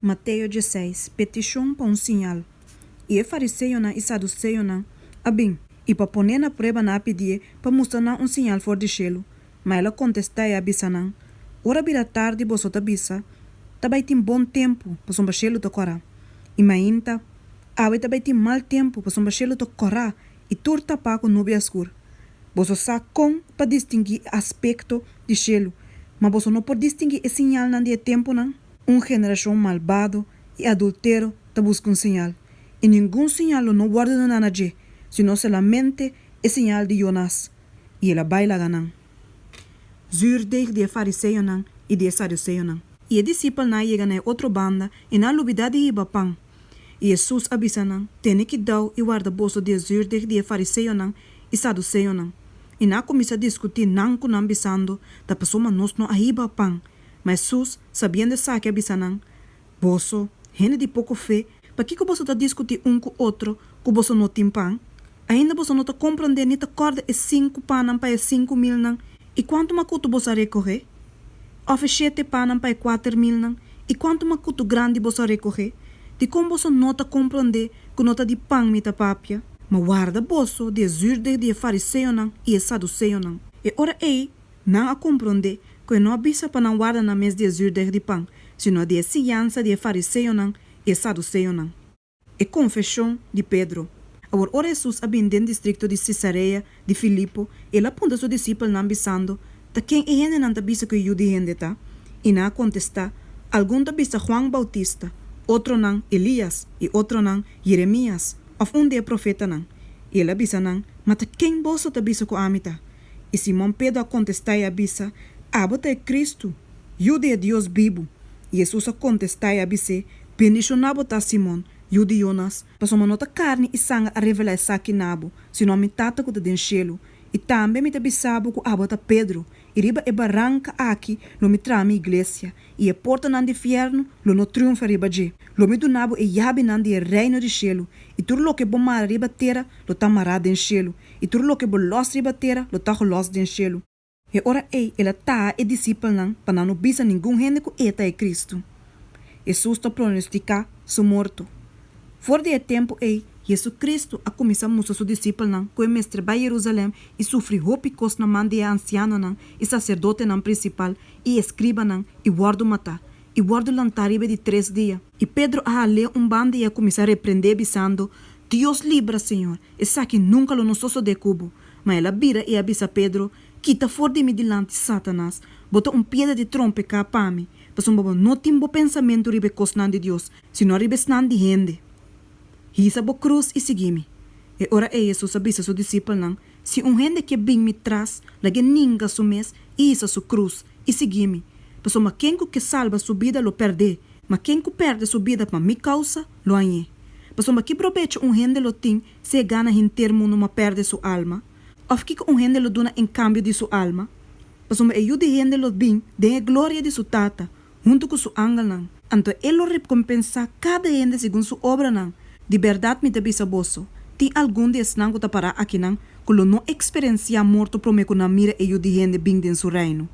Mateo 16, Petishon pa un siñal. I e fariseonan i saduseonan a bin, i pa pon'é na prueba nan a pidié pa mustra nan un siñal for di shelu. Ma el a kontestá i a bisa nan, Ora bira tardi boso ta bisa, Ta bai tin bon tempu, pasobra shelu ta kòrá. I mainta, Awe ta bai tin mal tempu, pasobra shelu ta kòrá i tur tapá ku nubia skur. Boso sa kon pa distinguí e aspekto di shelu, ma boso no por distinguí e siñalnan di e tempunan? Un generashon malbado i adultero ta buska un siñal, i ningun siñal lo no wòrdu duná na dje, sino solamente e siñal di Jonas. I el a bai laga nan. Zürdeg di e fariseonan i di e saduseonan. I e disipelnan a yega na e otro banda i nan a lubidá di hiba pan. I Hesus a bisa nan, Tene kidau i warda boso di e zürdeg di e fariseonan i saduseonan. I nan a kuminsá diskutí nan ku nan, bisando, Ta pasobra nos no a hiba pan. Ma Hesus, sabiendo esaki, a bisa nan, Boso, hende di poko fe, pakiko boso ta diskutí un ku otro ku boso no tin pan? Ainda boso no ta komprondé ni ta kòrda e sinku pannan pa e 5000nan, i kuantu makutu boso a rekohé? Òf e shete pannan pa e 4000nan, i kuantu makutu grandi boso a rekohé? Dikon boso no ta komprondé ku no ta di pan mi ta papia? Ma warda boso di e zürdeg di e fariseonan i e saduseonan. E ora ei nan a komprondé ku e no a bisa pa nan warda nan mes di e zürdeg di pan, sino di e siñansa di e fariseonan i e saduseonan. E konfeshon di Pedro. Awor ora Hesus a bini den distrikto di Sesarea di Filipo, el a puntra su disipelnan, bisando, Ta ken e hendenan ta bisa ku e Yu di hende ta? I nan a kontestá, Algun ta bisa Huan Boutista, otronan, Elias, i otronan, Yeremias, òf un di e profetanan. I el a bisa nan, Ma ta ken boso ta bisa ku ami ta? I Simon Pedro a kontestá i a bisa, Abo ta e Kristu, Yu di e Dios bibu. I Hesus a kontestá i a bis'é, Bendishoná bo ta, Simon, yu di Jonas, pasobra no ta karni i sanger a revelá esaki na bo, sino mi Tata ku ta den shelu. I tambe mi ta bisa bo ku abo ta Pedro, i riba e baranka aki lo mi traha mi iglesia, i e portanan di fièrnu lo no triunfa riba dje. Lo mi duna bo e yabinan di e reino di shelu, i tur loke bo mara riba tera lo ta mará den shelu, i tur loke bo lòs riba tera lo ta gelòs den shelu. E ora ei el a taha e disipelnan pa nan no bisa ningun hende ku e ta e Kristu. Hesus ta pronostiká su morto. For di e tempu ei, JesuCristu a kuminsá mustra su disipelnan ku e mester bai Jerusalèm i sufri hopi kos na man di e ansianonan i saserdotenan prinsipal i eskribanan i wòrdu matá, i wòrdu lantá riba e di tres dia. I Pedro a hal'é un banda i a kuminsá reprend'é, bisando, Dios libra, Señor, esaki nunka lo no sosodé ku bo. Ma el a bira i a bisa Pedro, Kita for di mi dilanti, Satanas! Bo ta un piedra di trompeká pa mi, pasobra bo no tin bo pensamentu riba e kosnan di Dios, sino riba esnan di hende. Hisa bo krus i sigui mi. E ora ei Hesus a bisa su disipelnan, Si un hende ke bin mi tras, lag'é ninga su mes i hisa su krus, i sigui mi. Pasobra ken ku ke salba su bida lo pèrd'é, ma ken ku pèrdè su bida pa mi kousa, lo hañ'é. Pasobra ki probecho un hende lo tin si e gana henter mundu ma pèrdè su alma? Òf kiko un hende lo duna en kambio di su alma? Pasobra e Yu di hende lo bin den e gloria di su Tata, huntu ku su angelnan. Anto e lo rekompensá kada hende segun su obranan. Di bèrdat mi ta bisa boso, tin algun di esnan ku ta pará akinan ku lo no eksperensiá morto promé ku nan mira e Yu di hende bin den su Reino.